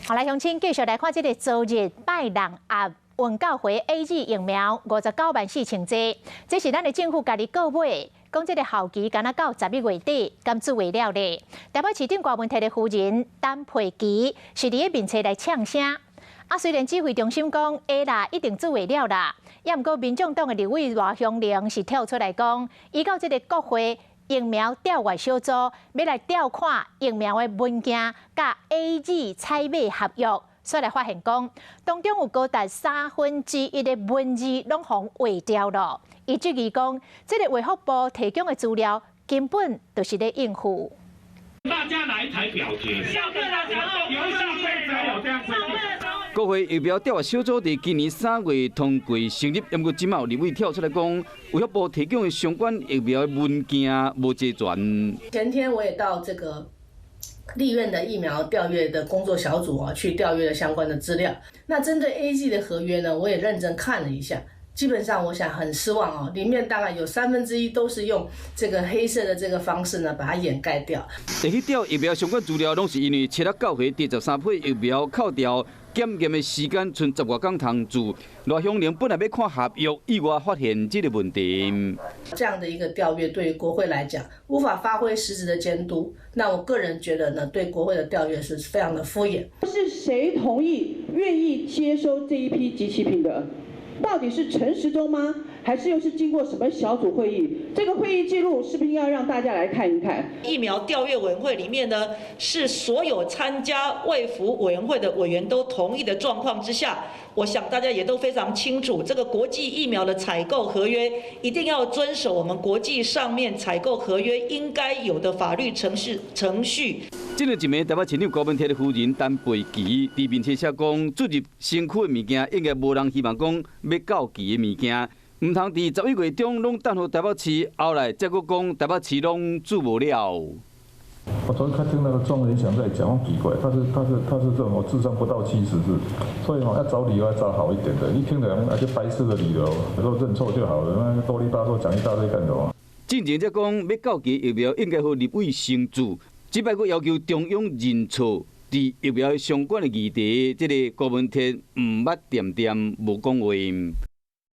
好來，鄉親繼續來看這個昨日拜六暗雲教會 AZ 疫苗59萬4千劑，這是咱的政府家己購買，講這個效期敢若到11月底，敢注會了咧？台北市長柯文哲的夫人陳佩琪是佇咧面冊來嗆聲。啊，雖然指揮中心講會啦，一定注會了啦，也毋過民眾黨的立委賴香伶是跳出來講，依到這個國會疫苗調閱小組欲來調看疫苗的文件，佮 AZ 採買合約，煞來發現講，當中有高達1/3的文字攏予劃掉了。伊質疑講，這個衛福部提供的資料根本就是咧應付。大家來台表決。下課的時候有下規則有這樣規定。國會疫苗調閱小組佇今年3月通過成立，毋過這馬有立委跳出來講，衛福部提供的相關疫苗的文件無齊全。前天我也到這個立院的疫苗調閱的工作小組啊，去調閱了相關的資料。那針對 AZ 的合約呢，我也認真看了一下。基本上我想很失望哦，裡面大概有1/3都是用這個黑色的這個方式呢，把它掩蓋掉。會去調疫苗相關資料，攏是因為七六教會第13批疫苗扣掉檢驗的時間，賰十外工通注。賴香伶本來欲看合約，意外發現這個問題。這樣的一個調閱對於國會來講，無法發揮實質的監督。那我個人覺得呢，對國會的調閱是非常的敷衍。是誰同意願意接收這一批即期品的？到底是陳時中嗎？還是又是經過什麼小組會議？這個會議記錄是不是應該讓大家來看一看？疫苗調閱委員會裡面呢，是所有參加衛福委員會的委員都同意的狀況之下，我想大家也都非常清楚，這個國際疫苗的採購合約一定要遵守我們國際上面採購合約應該有的法律程序程序。這個一暝台北市長柯文哲的夫人陳佩琪佇面冊寫講，注入身軀的物件應該無人希望講欲到期的物件，毋通佇11月中攏等予台北市，後來才閣講台北市攏注無了。我昨天聽那個莊人祥在講，我奇怪，他是這種智商不到70是，所以吼要找理由要找好一點的，一聽的人就白痴的理由，說認錯就好了，那囉里吧嗦講一大堆幹什麼？進前才講欲到期疫苗應該予立委先注，這擺閣要求中央認錯，佇疫苗相關的議題，這個柯文哲毋捌恬恬無講話。